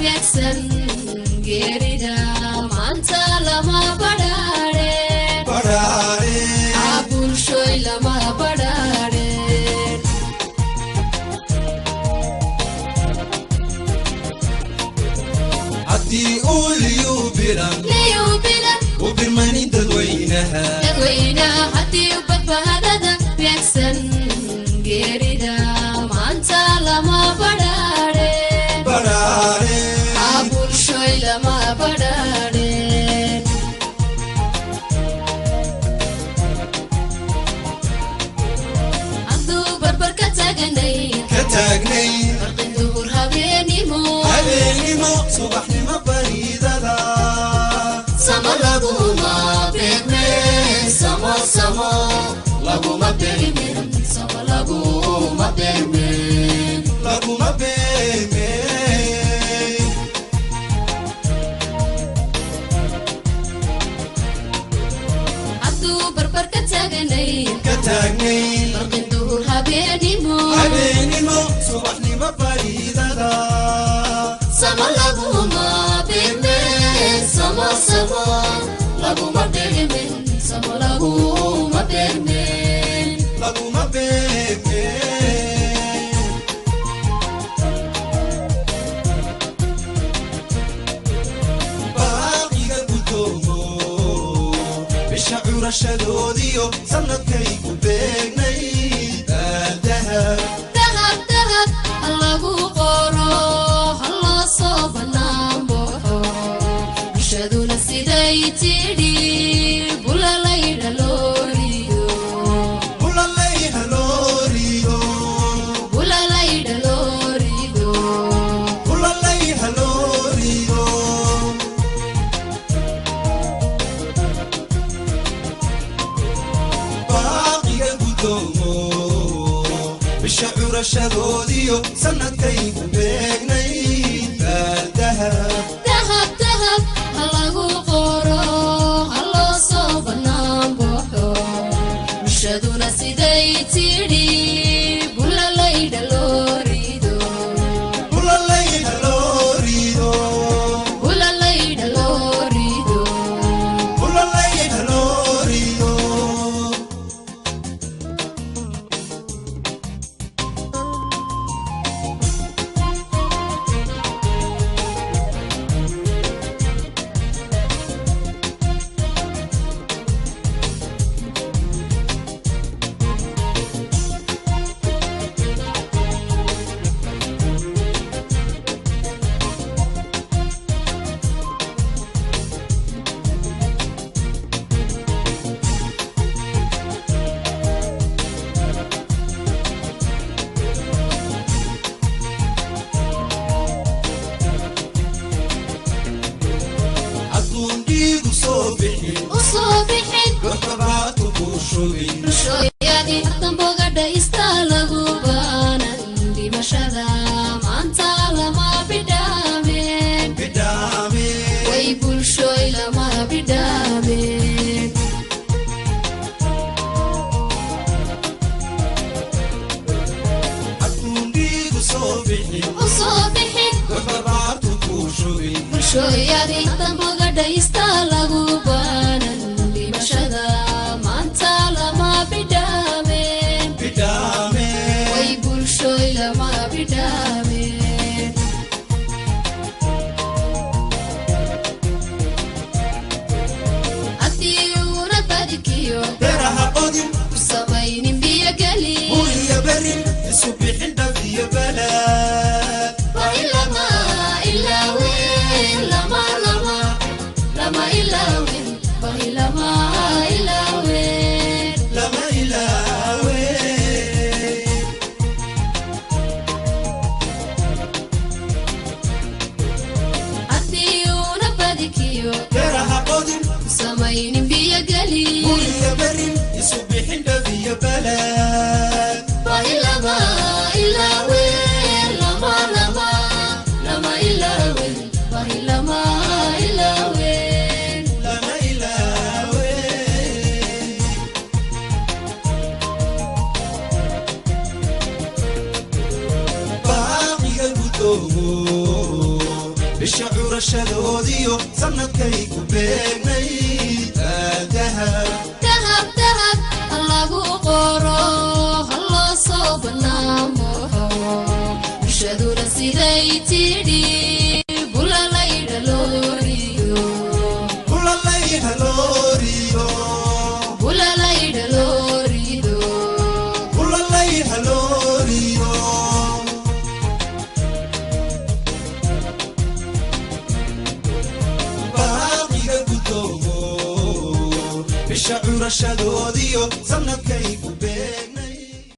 beegsan geerida maanta lama badhaadhe badhaadhe bulshoy lama badhaadhe haddii uu liyuu bilan liyuu bilan u birmanin dadweynaha dadweynaha haddii u badbaadada beegsan geerida maanta lama badhaadhe badhaadhe bulshoy lama badhaadhe hadduu barbar ka taaganay ka taagnay barqin duhur habeenimo habeenimo subaxnimo bariidada samo laguma beegme samo samo laguma beegmin samo laguma beegmin laguma beegmin hadduu barbar ka taaganay ka taagnay barqin duhur habeenimo habeenimo subaxnimo bariidada samo laguma beegme samo samo laguma beegmin samo laguma beegmin laguma beegmin baaqiga gudoomo bisha curashadoodiyo sanadkay ku beegnay baaldahab dahab dahab ha lagu qoro ha loo soo bannaan baxo bulshaduna siday tidhi bulalaydha loo rido bulalay haloo rido bulalaydha loo rido bulalay haloo rido baaqiga gudoomo bisha curashadoodiyo sanadkay ku beegnay baaldahab dahab dahab ha lagu qoro ha loo soo bannaan baxo bulshaduna siday tidhi bulalaydha loo rido bulalay haloo rido bulalaydha loo rido bulalay haloo rido hadduun dhiigu soo bixin u soo bixin gortabaatu kuu shubin bulshooyadii dambogadha istaa lagu baanan dhimashada maanta lama bidhaameen bidhaameen way bulshooy lama bidhaameen hadduun dhiigu soo bixin u soo bixin gortabaatu kuu shubin bulshooyadii dambogadha istaa lagu baanan dhimashada maanta lama bidhaameen bidhaameen way bulshooy lama bidhaameen haddii uuna badikiyo beraha qodin u samaynin biyogeli buriya berin isu bixin dhab iyo balaa waa in lama ilaaween lama lama Curashadoodiyo sanadkay ku beegnay dahab. Dahab dahab ha lagu qoro, ha loo soo bannaamo, bulshaduna siday tidhi bulalaydha looriyo. Bulalayha looriyo. Bulalaydha loorido. Bulalayha looriyo. Baaqiga gudoomo, bisha curashadoodiyo